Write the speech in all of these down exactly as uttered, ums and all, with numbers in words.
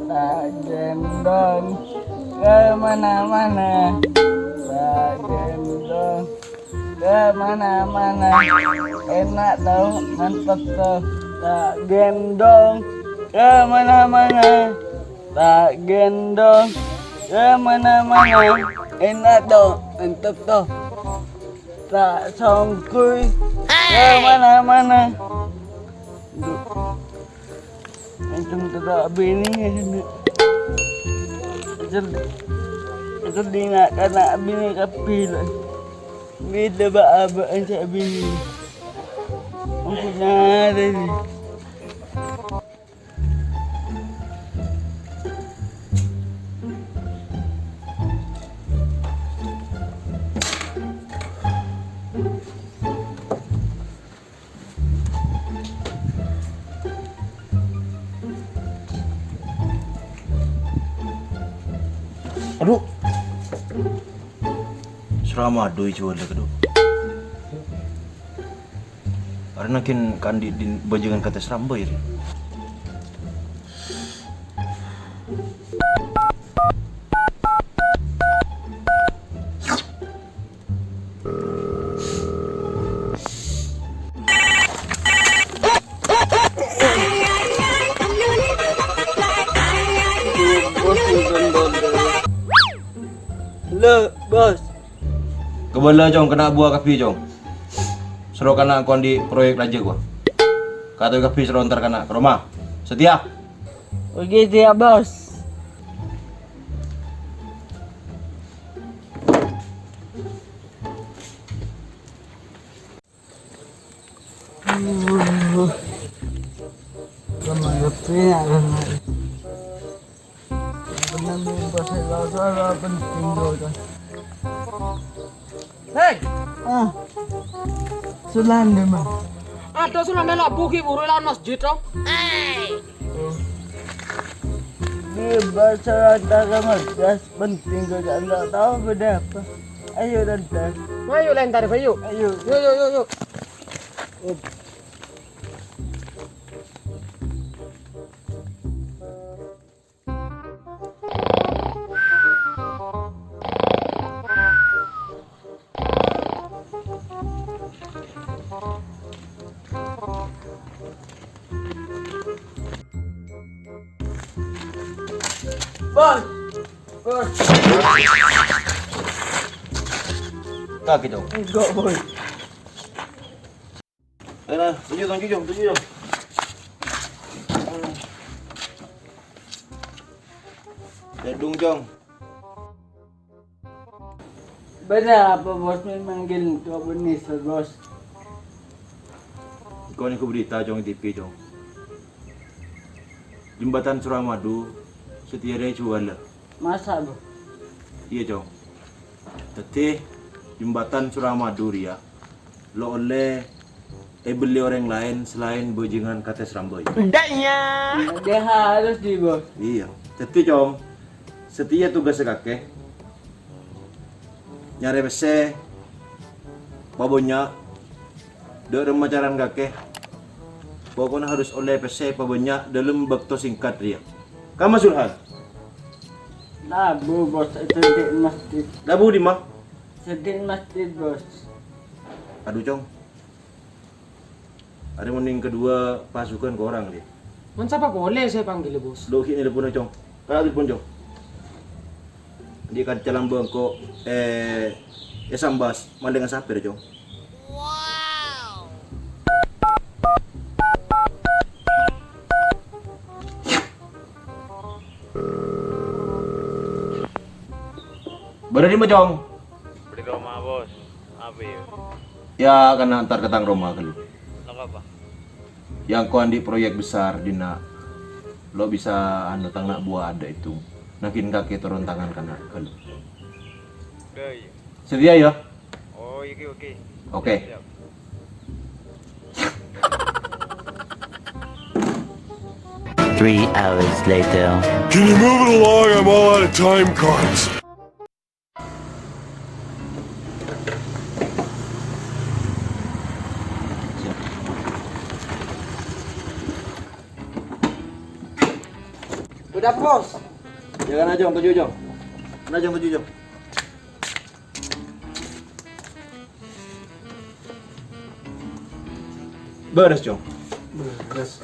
Tak gendong ke mana-mana. Tak gendong ke mana-mana. Enak tau, mantep tau. Tak gendong ke mana-mana. Tak gendong ke mana-mana. Enak tau, mantep tau. Tak songkoy ke mana-mana. Aduh. Antum tadâ' abinè, ya, sini. Asal, asal dinna' kana' abinè kabbhi, la. Bâdâ bâ'-abâ'ân sè abinè. Ampon, arè, ini. Adhu. Suramadu èjhuwâl, adhu. Arèya ghi' kan andi' din bhâjângan katè Srambâi, rè. Halo, Bos. Kabâlâ, Cong, kènè' buwâ kabbhi, Cong. Soro kana' ko andi' proyek rajâ, ko. Katoè kabbhi soro entar kana' ka roma. Setia? Oke, siap, Bos. Hei! Ah. Sulande, Ma. Adhu, Sulande la bughi buru lawan masjid, to. Di pasar antara Mas Das penting juga nggak tahu beda apa. Ayo, Tante. Ayo, lentar, ayo. Ayo. Yuk, yuk, yuk, yuk. Bos. Bos. Kaki dong. Enggak, Boy. Ayo, nah, tuju, tuju, Jong, tuju, Jong. Tèdung, Jong. Bâdâ apa, Bos, mè' manggil Tua Bernisa, Bos? Engko' nèko berita, Jong, è T V, Jong. Jembatan Suramadu satèya rèya èjhuwâl. Masa, Bos? Iyâ, Cong. Dhâddhi, Jembatan Suramadu rèya lo' ollè èbellè orèng laèn salaèn bhâjângan katè Srambâi. Dhâ' harus, di, Bos. Iyâ. Dhâddhi, Cong, satèya tugassâ kakè nyarè pèssè pabânnya'. Dâ' remma carana kakè, pokokna harus ollè pèssè pabânnya' dâlem bâkto sèngkat rèya. Kama Sulhan? Labu, Bos, è seddhi'na masjid. Labu dimma? Seddhi'na masjid, Bos. Adhu, Cong. Arèya mon sè kaduwâ pasukan korang, rèya. Mon sapa polè sè èpanggil, Bos? Lo' ghi' nèlponna, Cong. Kala' nèlpon, Cong. Andi' kanca lambâ' engko', eh, èsambas, malènga sapè, Cong. Bâdâ dimma, Cong? Bâdâ è roma, Bos. Apa ya? Ya, kan entar ka tang roma ghâllu. Napa, Pak? Yâ engko' andi' proyek besar dinna'. Lo' bisa anu tang na' buwâ adâ' ètong. Naghin kakè toron tangan kana' ghâllu. Udah, iya. Setia yâ? Oh, iya, oke, oke. Oke. Siap, siap. Three hours later. Can you move it along? I'm all out of time cards. Udah, Bos. Jangan aja, Jong, tuju, Jong. Mana, Jong, tuju, Jong? Bârâs, Jong. Bârâs.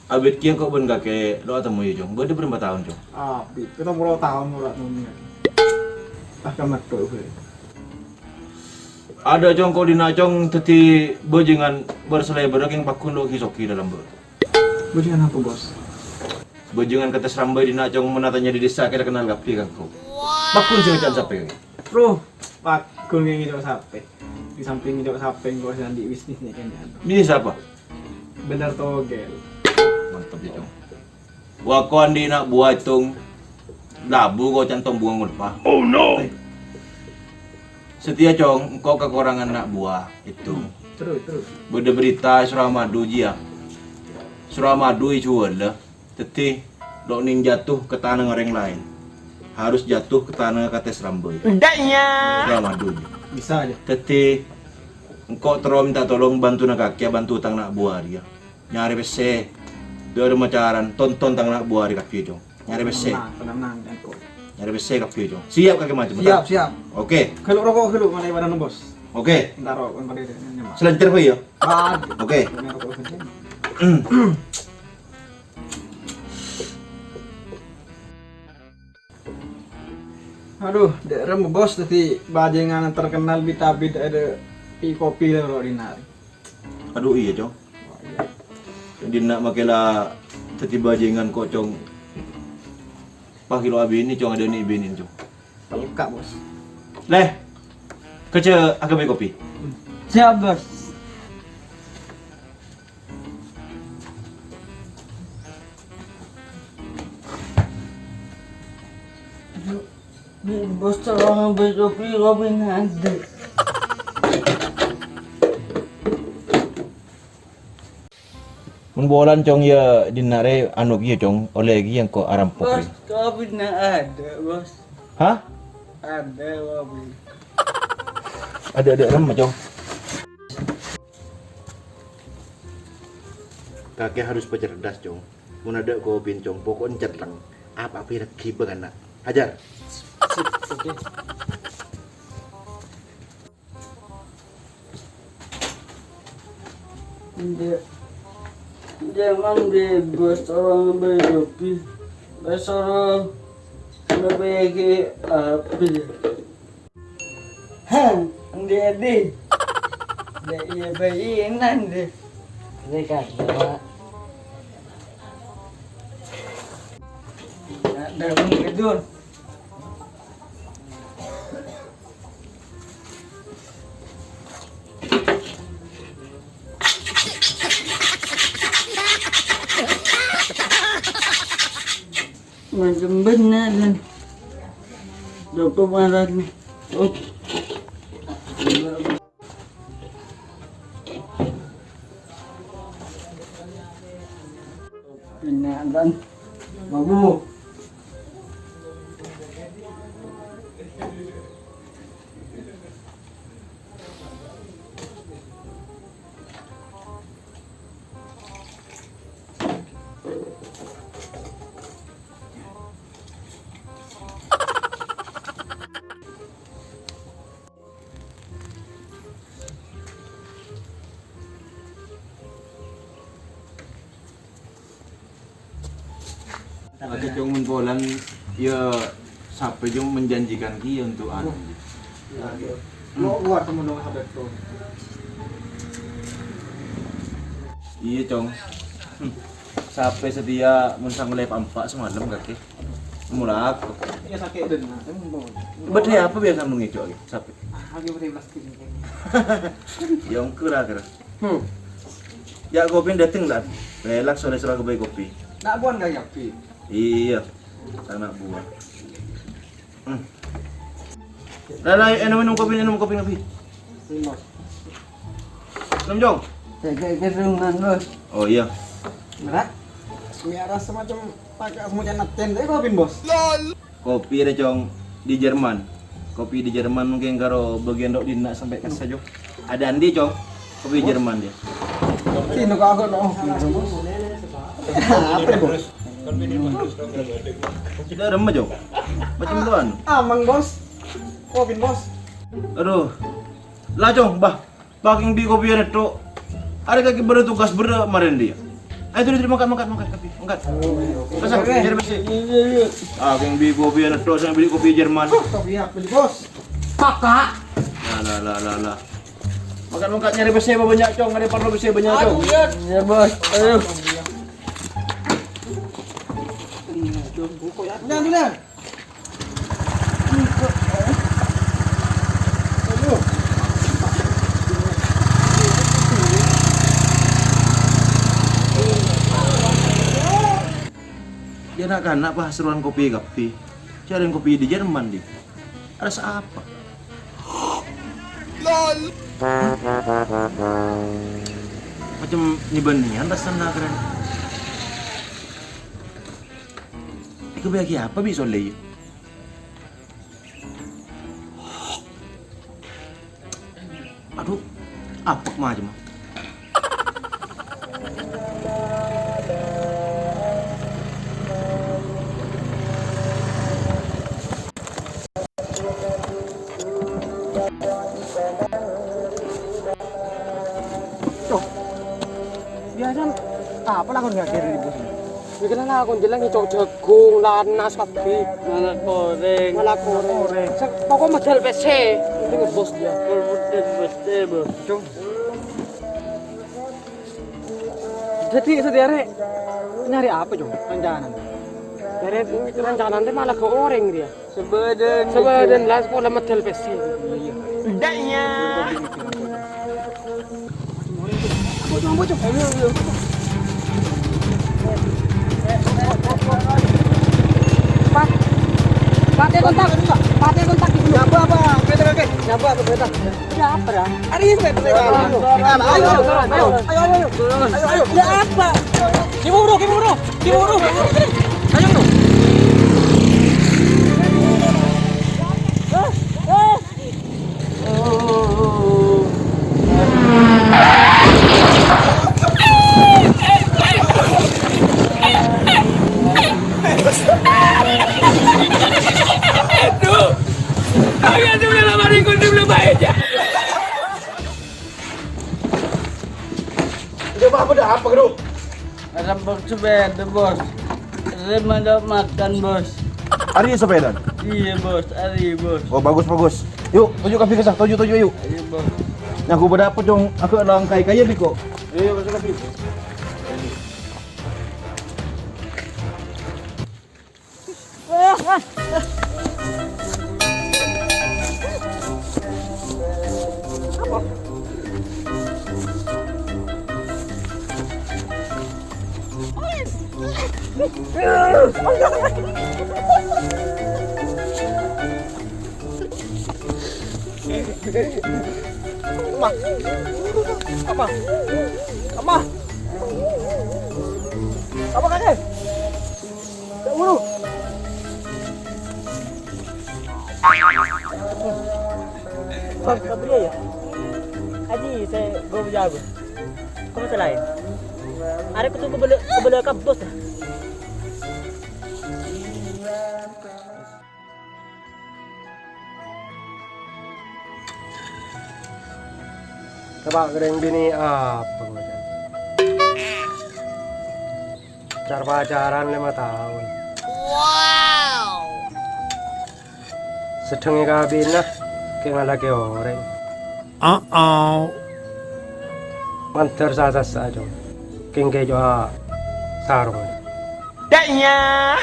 Abit kèya engko' bân kakè lo' atemmo yâ, Jong. Bâdâ bârâmpa taon, Jong? Abit, pitung polo taon ora nonèng. Ah, kamet kok, gue. Adâ', Jong, engko' dinna', Jong, dhâddhi bhâjingan bâr-salèbârrâ kèng pagghun lo' ghi-sogi dâlem bâ. Bhâjingan apa, Bos? Bhâjingan Kates Rambâi dinna', Jong, mon atanya di desa kèra kennal kabbhi ka engko'. Pagghun sè ngajhâk sapè. Bro, pagghun ngajhâk sapè. Di samping ngajhâk sapè, engko' sè andi' bisnis nè' kènè'. Bisnis apa? Bendar togel. Mantep yâ, Jong. Wa ko' andi' na' buwâ ètong labu ko' can tombungan ngolpa. Oh, no! Satèya, Jong, engko' kakorangan na' buwâ ètong. Terus, terus. Bâdâ berita Suramadu jiyâ. Suramadu èjhuwâlâ. Dhâddhi, lo' nèng jatuh ka tanangnga orèng laèn. Harus jatuh ka tanangnga Kates Rambâi. Endak, nya. Suramadu jiyâ. Bisa aja. Dhâddhi, engko' terro minta tolong bantona kakè, banto tang na' buwâ rèya. Nyarè pèssè. Dârâ macaran, tonton tang na' buwâ rèya kabbhi, Jong. Nyarè pèssè. Tenang, tenang, tenang, engko'. Nyarè pèssè kabbhi, Jong. Siap kakè maju, siap, siap. Oke. Ghâllu roko' ghâllu, mana ibadah bos. Oke. Entar roko' engko' dhewe nyama. Selancar, Pak, ya? Bad. Oke. Mana roko' ghâllu. Adhu, dâ' remma, Bos, dhâddhi bhâjingan terkenal bit-abit è dâ' pi-kopi lè ro dinna'. Adhu, iyâ, Cong. Dinna' makè la dhâddhi bhâjingan ko', Cong. Pas kilo abinè, Cong, adâ' nè' binè, Cong. Pelka', Bos. Lè, kèjhâ' aghâbây kopi. Siap, Bos. Bos, tolong ambil kopi, kopi nanti. Mon bulan, Cong, ya, dinna' rè, anu, kèya, Cong, ollè kèya engko' arampok, Bos, rè. Kopi na ada, Bos. Hah? Ada, kopi. Adâ', adâ' remma, Cong. Kakè harus pacerdas, Cong. Mon adâ' kopi, Cong, poko'en celleng. Apa pèra' ghibâ kana'. Hajar. Sip, oke. Nde-, ndeman bebas orang berlebih. Pas orang lebih api. Hah, nde, nde. Nde, iya, bayi, nande. Nde, Kak, Pak. Nggak ada, Bang, tidur. Macam benar, kan? Dokter marah nih. Oh. Pènè'an, Tan. Mabuk. Oke, Cong, mon polan, ya, sapè, Cong, menjanjikan kèya untuk anu. Lo kuat temen dong sampai tuh. Iya, Cong. Hmm. Sapè satèya mon sangolè pa empa' samalem kakè. Mulak. Iya, sakè' dâ' na', kan, mau. Bâdâ apa biasa mengecok ya, sapè? Ah, lagi bâdâ plastik ini. Ya, ongko lah, kira. Hmm. Ya, kopi dâteng, Lan. Relax, oleh soro kopi-kopi. Nak buan kaya kopi. Iya, sanak buah. Hmm. Lah, lah, enum, enum kopi, enum kopi, kopi. Enum, Jong. Kayak, kayak, kayak, Bos. Oh, iya. Berat. Semia rasa macam pakai semua jangan ten, tapi kopi, Bos. Kopi rè, Cong, di Jerman. Kopi di Jerman mungkin karo bagian dok dinna' sampai kassa, Cong. Ada andi, Cong? Kopi Jerman dia. Sino kok aku no. Apa, Bos? Tidak remeh, Cong. Macam tuan. Amang, Bos. Kopi, Bos. Aduh. Lah, Cong, bah. Paking bi' kopi ana tok. Arè kakè bârâ tugas bârâ marèn dia. Ayo, dulu, dulu, mangkat, mangkat, mangkat, kopi, mangkat. Kasar, nyarè bessè. Paking bi' kopi ana tok, sè beli kopi Jerman. Kopi apa, Bos? Kakak. Lah, lah, lah, lah, lah. Mangkat, mangkat, nyarè bessè bânnya', Cong. Arè parlo bessè bânnya', Cong. Iya, Bos. Ayo. Nah, dulu. Yâ, na'-kana' pas seroan kopi kabbhi. Carèn kopi di Jerman, di. Rasa apa? Macam nèbânnèyan rasana, kerèn. Iku bâgi apa, Bi' Soleh, yâ? Aduh, apek macem. Cok. Biasa apa lakon ngajar di bos? Iki lakon jelas ngecok jagung, lanas kabbhi. Malah goreng. Malah goreng. Sè pokok modal pèssè. Penting bos dia. Modal pèssè, Bos. Cung. Jadi setiare nyari apa, Cung? Rencana. Dari rencana nanti malah goreng dia. Sebadan. Sebadan lah, sekolah modal pèssè. Iya. Enggak ya. Pak, pakai kontak, pakai kontak di sini. Nyapa apa? Oke, oke. Nyapa apa, Beta? Ada apa, Ra? Ada apa, Beta? Ayo, ayo, ayo, ayo, ayo, ayo, ayo, ayo. Ada apa? Gimana, bro? Gimana, bro? Gimana, bro? Ayo, bro. Eh, eh. Aduh. Ayo, sebelah lama ringkun, sebelah baik, ya. Udah, Pak, udah apa, Bro? Rembak sepeda, Bos. Saya mau makan, Bos. Ari sepeda? Iya, Bos. Ari, Bos. Oh, bagus, bagus. Yuk, tuju kabbhi ka sah. Tuju, tuju, yuk. Iya, Bos. Nah, aku pada apa, Cong? Aku langkai kaya biko. Iya, masuk kabbhi. Ma. Apa? Apa? Apa, Kakè? Ndak buru. Bang, kabur ya? Aji, saya gua jago. Kamu selain. Arè kudu kebele, kebele kabus. Coba kering bini apa ngoca'? Car-pacaran lima taon. Wow. Sedheng kabina kè ngalakè orèng. Uh-oh. Mandhâr sa-sassa, Cong. Kèng kèco'a sarong. Dak, iyâ.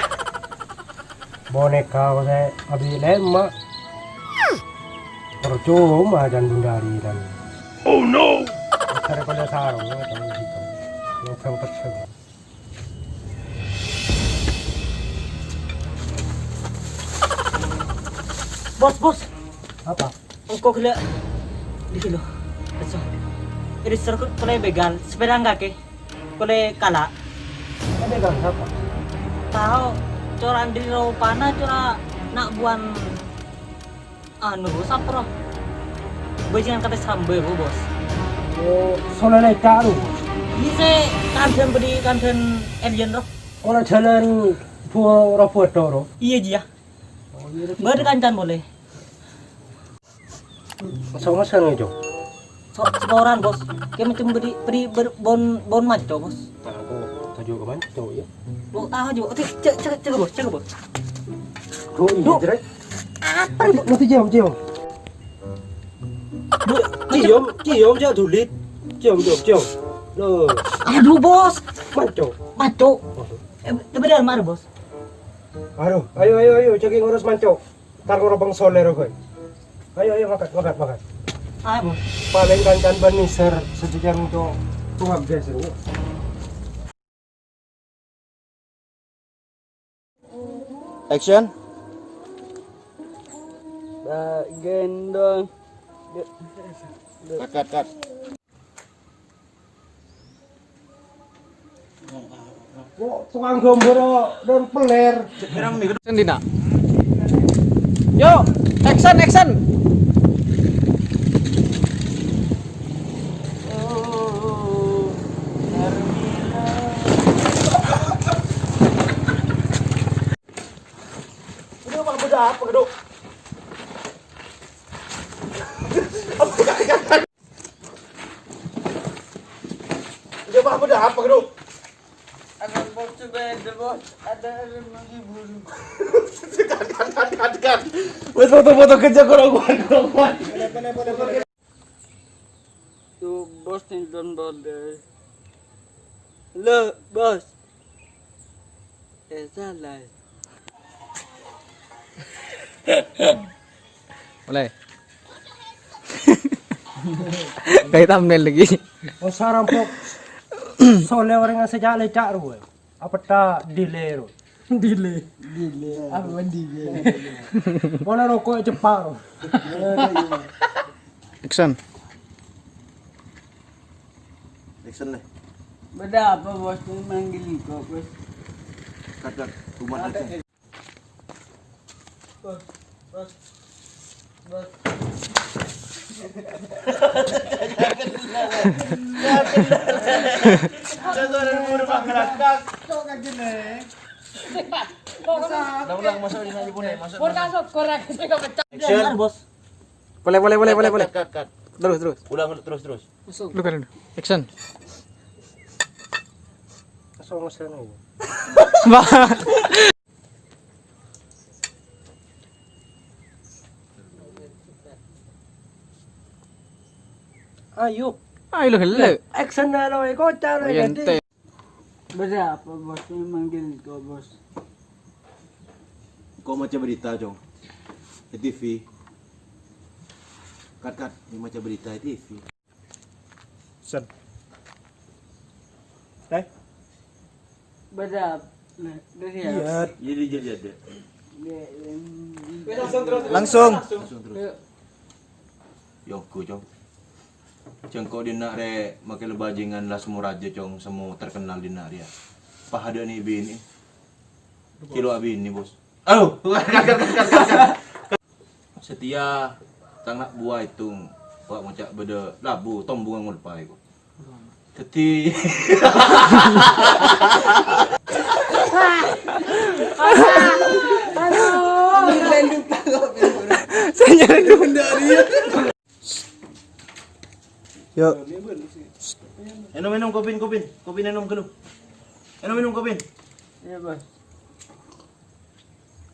Boneka kok sè abi' lèma'. Percuma can bundari kan. Oh no! Kare kala sarong, ya, kan gitu. Lobang pèssè. Bos, bos. Apa? Engko' ghellâ' dhi' lo. Bos. Iri serkut pole begal, sepedang kaki. Pole kala'. Begal apa? Tao, coran dhi' ropana cora' na' buwan Anu, sapro. Bajingan kate sambe, Bu, Bos. Oh, solele karo. Iyâ, sè kandhân bâdhi kandhân alien, ro. Ora jalan buang robot, ro. Iyâ, Ji, yâ. Oh, iyâ, ro. Bâdâ kancan boleh. Sama-sama, Cok. So-, setoran, Bos. Kè macem bâdhi, bâdhi, bâdhi bon, bon manco, Bos. Nah, aku tuju ke manco, ya. Lo, tahu juga. Oke, cek, cek, cek, Bos, cek, Bos. Duh, iya, Duh. Jrek. Apa itu? Nanti cium, cium. Duh, cium, cium, jangan dulit. Cium, cium, cium. Loh. Aduh, Bos. Manco. Manco. Waduh. Eh, tapi dari mana, Bos? Aduh, ayo, ayo, ayo, jagi ngurus manco. Tar loro bang Soleh rokoy. Ayo, ayo, makan, makan, makan. Ayo, Bos. Paling kancan ban miser, sejujan untuk tuang gas, ro. Action. Pak Gendong. Cut, cut, cut. Kok tukang gambar dan peler? Sendina. Yo, action, action. Udah, Pak, udah apa, Dok? Udah, Pak, udah apa, Dok? Ada bos sepeda, Bos. Ada, ada menghibur. Kan, kan, kan, kan, kan. Wes, foto-foto kerja kurang kuat, kurang kuat. Tuh, Bos, nonton bola. Lo, Bos. Eh, salah. Mulai. Kayak thumbnail lagi. Oh, sarampok. Soleh orang yang sejak lecak, ro. Apa ta dile, ro? Dile. Dile. Apa dile? Pola rokok cepak, ro. Action. Action, leh. Beda apa, Bos? Manggil engko', Bos. Cut, cut. Rumah aja. Bos, bos, bos. Ulang, ulang, masuk di sana, Bun, ya, masuk. Action. Bos. Boleh, boleh, boleh, boleh, boleh. Cut, cut, cut. Terus, terus. Ulang terus, terus. Lu kan. Action. Langsung ngesen aja. Wah. Ayo. Ayo lo hele. Action lo, eh, kocak lo, ayo, ganti. Beda apa, Bos? Manggil kok, Bos. Kok maca berita, Cong? Di T V. Cut, cut. Ini maca berita di T V. Sen. Eh? Beda. Nah, dari ya. Iya. Jadi, jadi ada. Dia yang Langsung terus. Langsung. Langsung terus. Yuk. Yo, ku, Cong. Cengko' dinna' re make le bajingan la semo raja, Cong, semo terkenal dinna' re. Pas ada ni bini. Kilo abini, Bos. Aduh. Setia tang na' buwa itu, wa' ngoca' beda labu tombungan ngolpa iku. Dadi. Aduh. Saya nyari dulu. Yo. Enum, enum, kopin, kopin. Kopin enum, kelu. Enum, enum, kopin. Iya, Bos.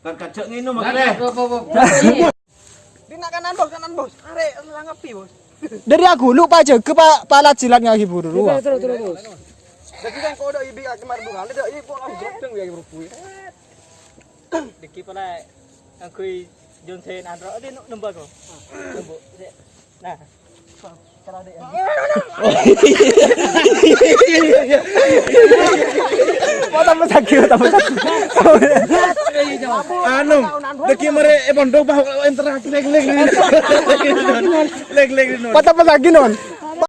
Kan kajak nginum, Bos. Dina kanan, Bos, kanan, Bos. Arek, langapi, Bos. Dari aku, lu Pak jaga, Pak, Pak Lat Jilat ngagi buru, Terus, terus, terus, terus. Jadi kan kok udah ibi kaki mardungan, udah ibu langsung goteng ya, bro. Diki pala ngangguy Johnson Andro, ade nembak kok. Nembak. Nah. Anu, dâgghi' marè è pondhuk, bah, interaksi, lèng, lèng, lèng. Lèng, lèng, lèng. Patapasaghi, Non.